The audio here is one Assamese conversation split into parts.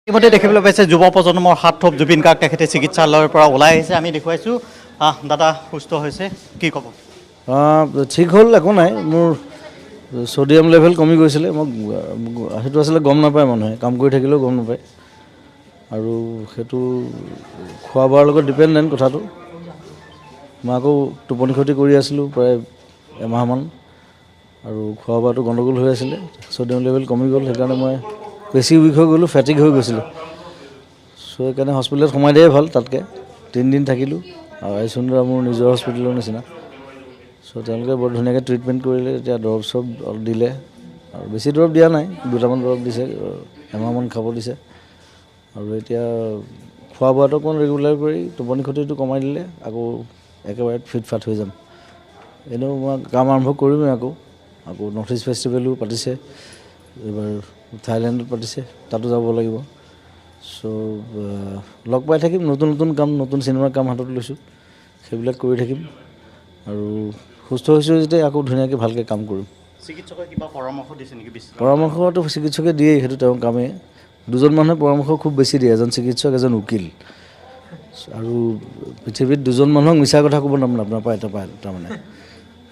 ইতিমধ্যে দেখিবলৈ পাইছে, যুৱ প্ৰজন্মৰ হাতথপ জুবিন গাৰ্গ, তেখেতে চিকিৎসালয়ৰ পৰা ওলাই আহিছে। আমি দেখুৱাইছোঁ। দাদা, সুস্থ হৈছে, কি ক'ব? ঠিক হ'ল, একো নাই। মোৰ ছ'ডিয়াম লেভেল কমি গৈছিলে। মোক সেইটো আচলতে গম নাপায় মানুহে, কাম কৰি থাকিলেও গম নাপায়। আৰু সেইটো খোৱা বোৱাৰ লগত ডিপেণ্ডেণ্ট কথাটো। মই আকৌ টোপনি ক্ষতি কৰি আছিলোঁ প্ৰায় এমাহমান আৰু খোৱা বোৱাটো গণ্ডগোল হৈ আছিলে। ছ'ডিয়াম লেভেল কমি গ'ল, সেইকাৰণে মই বেছি উইক হৈ গ'লোঁ, ফেটিগ হৈ গৈছিলোঁ। চ' সেইকাৰণে হস্পিটেলত সোমাই দিয়াই ভাল। তাতকৈ 3 দিন থাকিলোঁ আৰু আয়ুসুন্দৰা মোৰ নিজৰ হস্পিটেলৰ নিচিনা। চ' তেওঁলোকে বৰ ধুনীয়াকৈ ট্ৰিটমেণ্ট কৰিলে। এতিয়া দৰৱ চৰৱ অলপ দিলে আৰু বেছি দৰৱ দিয়া নাই, দুটামান দৰৱ দিছে, এমাহমান খাব দিছে। আৰু এতিয়া খোৱা বোৱাটো অকণমান ৰেগুলাৰ কৰি টোপনি ক্ষতিটো কমাই দিলে আকৌ একেবাৰে ফিট ফাট হৈ যাম। এনেও মই কাম আৰম্ভ কৰিমেই আকৌ। আকৌ নৰ্থ ইষ্ট ফেষ্টিভেলো পাতিছে এইবাৰ, থাইলেণ্ডত পাতিছে, তাতো যাব লাগিব। চ' লগ পাই থাকিম। নতুন নতুন কাম, নতুন চিনেমাৰ কাম হাতত লৈছোঁ, সেইবিলাক কৰি থাকিম। আৰু সুস্থ হৈছোঁ যেতিয়া আকৌ ধুনীয়াকৈ ভালকৈ কাম কৰিম। চিকিৎসকে কিবা পৰামৰ্শ দিছে নেকি বিশ্ৰাম? পৰামৰ্শটো চিকিৎসকে দিয়েই, সেইটো তেওঁৰ কামেই। দুজন মানুহে পৰামৰ্শ খুব বেছি দিয়ে, এজন চিকিৎসক, এজন উকিল। আৰু পৃথিৱীত দুজন মানুহক মিছা কথা ক'ব নাপায় নাপায়, তাৰমানে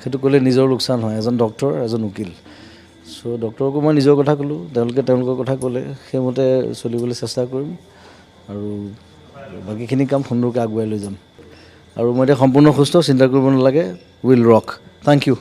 সেইটো ক'লে নিজৰ লোকচান হয়, এজন ডক্তৰ, এজন উকিল। চ' ডক্তৰকো মই নিজৰ কথা ক'লোঁ, তেওঁলোকে তেওঁলোকৰ কথা ক'লে, সেইমতে চলিবলৈ চেষ্টা কৰিম আৰু বাকীখিনি কাম সুন্দৰকৈ আগুৱাই লৈ যাম। আৰু মই এতিয়া সম্পূৰ্ণ সুস্থ, চিন্তা কৰিব নালাগে। Will rock. Thank you.